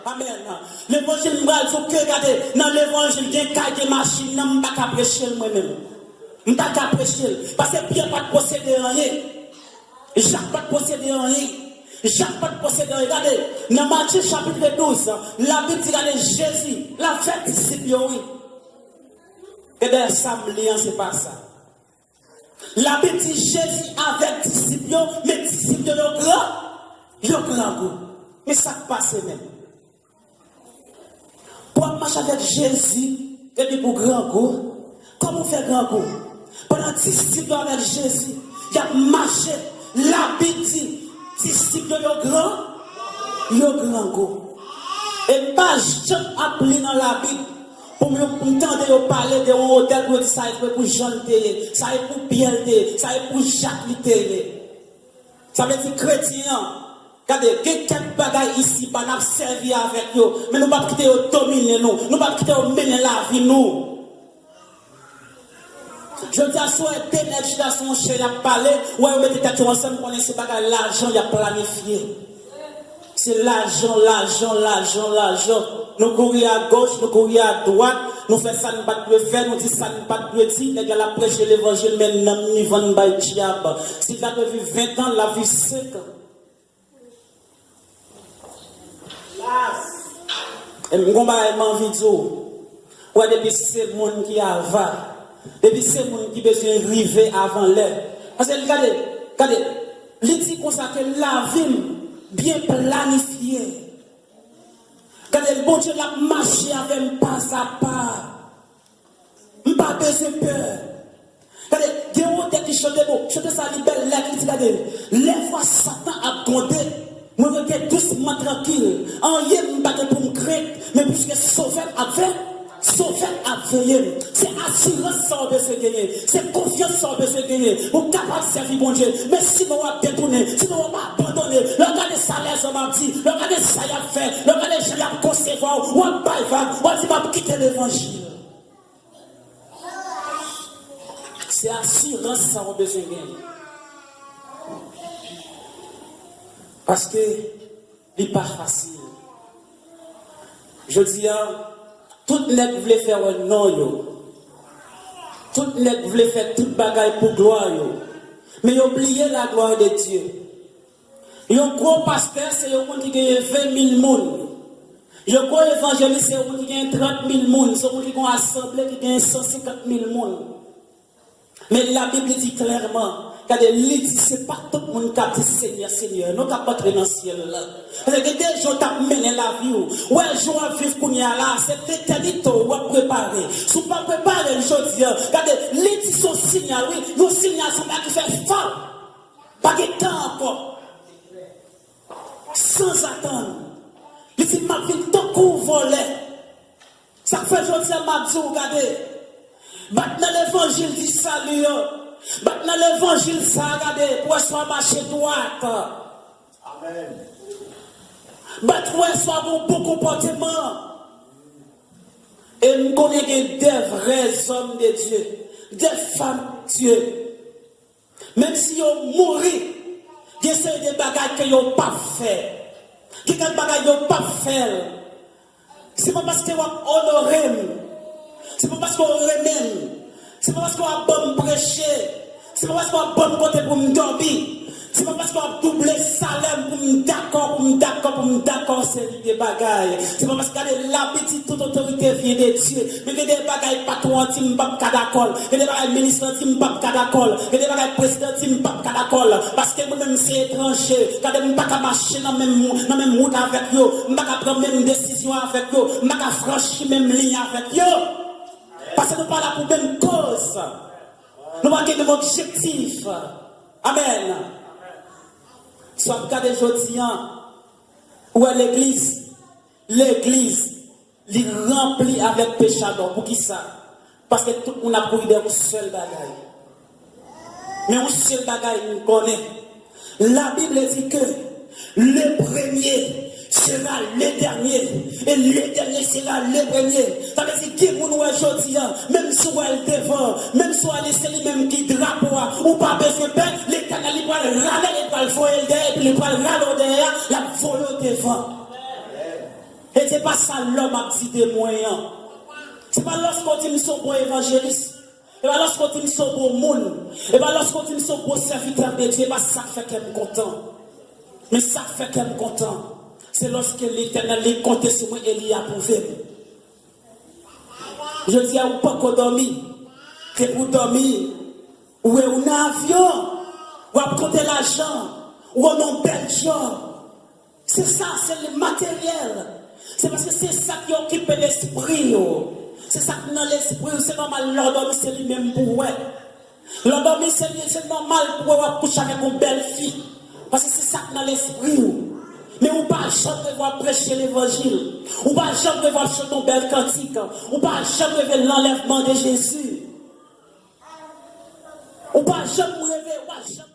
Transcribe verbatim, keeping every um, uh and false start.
Amèn. Levanjil m pral di w ke, gade, nan levanjil gen kay, gen machin, nan m pa ka preche l mwen menm. M pa ka preche l. Paske Pyè pa t posede anyen. Jak pa t posede anyen. Jak pa t posede anyen. Gade, nan Matye chapit douz, Labib di, gade, Jezi, l avèk disip yo, wi. E dèyè sa m li an, se pa sa. Labib di Jezi avèk disip yo, men disip yo, yo gran, yo grangou. Men sa k pase menm? Pou w ap mache avèk Jezi, epi pou w grangou, kòman w fè grangou? Pandan disip yo avèk Jezi, y ap mache, Labib di, disip yo, yo gran, yo grangou. E m pa janm ap li nan Labib pou m, pou m tande yo pale de yon otèl pou yo di sa e pou Jan l te ye, sa e pou Pyè l te ye, sa e pou Jak li te ye. Sa vle di kretyen an, gade, gen kèk bagay isi ba n ap sèvi avèk yo, men nou p ap kite yo domine nou, nou p ap kite yo mennen lavi nou. Jodi a, si w wè de nèg chita sou yon chè, y ap pale, w wè yo mete tèt yo ansanm, konnen se bagay lajan y ap planifye. Se lajan, lajan, lajan, lajan. Nou kouri agoch, nou kouri adwat, nou fè sa n pa t dwe fè, nou di sa n pa t dwe di. Nèg la, l ap preche levanjil, men nanm li vann bay dyab. Si l ta dwe viv ven tan, l ap viv senk an. E m gon bagay m anvi di w. Ou wè, depi se moun ki ava, depi se moun ki bezwen rive avan lè. Paske gade, gade, li di konsa ke lavi m byen planifye. Gade, Bondye l ap mache avè m pazapa. M pa bezwen pè. Gade, gen yon otè ki chante, bon, chante sa li bèl, lè li di, gade, lè vwa Satan ap gwonde, mwen rete dousman, trankil. Anyen m pa gen pou m krent, men piske Sovè m ap veye, Sovè m ap veye m. Se asirans sa w bezwen genyen. Se konfyans sa w bezwen genyen. Ou kapab sèvi Bondye, men sinon w ap detounen, sinon w ap abandone. Lè w gade sa lèzòm ap di, lè w gade sa y ap fè, lè w gade jan y ap konsevwa w, w ap bay vag, w ap di, "M ap kite levanjil." Se asirans sa w bezwen genyen. Paske li pa fasil. Jodi a, tout nèg vle fè wè non yo. Tout nèg vle fè tout bagay pou glwa yo. Men yo bliye la gloire de Dieu. Yon gwo pastè se yon moun ki genyen ven mil moun. Yon gwo evanjelis se yon moun ki genyen trant mil moun. Se yon moun ki gen yon asanble ki genyen san senkant mil moun. Men Labib li di klèman, gade, li di se pa tout moun k ap di, "Senyè, Senyè," non, k ap antre nan syèl la. Paske gen de jan w t ap mennen lavi w. Wè jan w ap viv kounye a la, se letènite w w ap prepare. Si w pa prepare l jodi a, gade, li di se yon siyal, wi, yon siyal se yon bagay ki fè fò. Pa gen tan ankò. Sanzatann, li di, "M ap vin tankou vòlè." Sa k fè jodi a m ap di w, gade, bat nan levanjil di sali an, bat nan levanjil sa a, gade, pou wè si w ap mache dwat. Amèn. Bat pou wè si w ap gen bon konpòteman. E m konnen gen de vrè zòm de Dye, de fanm de Dye. Menm si yo mouri, gen seri de bagay ke yo p ap fè. Gen kèk bagay yo p ap fè l. Se pa paske w ap onore m. Se pa paske w renmen m. Se pa paske w ap ban m preche. Se pa paske w ap ban m kote pou m dòmi. Se pa paske w ap double salè m pou m dakò, pou m dakò, pou m dakò, se de bagay. Se pa paske, gade, Labib di tout otorite vyen de Dye. Men gen de bagay patwon an di m p ap ka dakò l. Gen de bagay minis lan di m p ap ka dakò l. Gen de bagay prezidan di m p ap ka dakò l. Paske mwen menm se etranje. Gade, m pa ka mache nan menm, nan menm wout avèk yo. M pa ka pran menm desizyon avèk yo. M pa ka franchi menm liy avèk yo. Paske nou pa la pou menm koz. Nou pa gen menm objektif. Amèn. Si w ap gade jodi a, ou wè legliz, legliz, li ranpli avèk pechadò. Poukisa? Paske tout moun ap kouri dèyè yon sèl bagay. Men yon sèl bagay m konnen. Labib di ke le premier sera le dernier, et le dernier sera le premier. Sa vle di, gen moun wè jodi a, menm si w wè l devan, menm si w wè se li menm ki drapo a, ou pa bezwen pè, Letènèl li pral rale, li pral voye l dèyè, epi li pral rale w dèyè a, l ap voye w devan. pa sa lòm ap di de mwen an. Se pa lòske w di m se yon bon evanjelis. E pa lòske w di m se yon bon moun. E pa lòske w di m se yon bon sèvitè de Dye. E pa sa k fè kè m kontan. Men sa k fè kè m kontan, se lòske Letènèl li konte sou mwen e li apwouve m. Jodi a, ou poko dòmi. Depi w dòmi, ou wè ou nan avyon, w ap konte lajan, ou nan yon bèl djòb. Se sa, se le materyèl. Se paske se sa ki okipe lespri w. Se sa k nan lespri w. Se nòmal lè w dòmi, se li menm pou w wè. Lè w dòmi, se li, se nòmal pou w wè w ap kouche avèk yon bèl fi. Paske se sa k nan lespri w. Men ou pa janm reve w ap preche levanjil. Ou pa janm reve w ap chante yon bèl kantik. Ou pa janm reve lanlèvman de Jezi. Ou pa janm reve, ou pa janm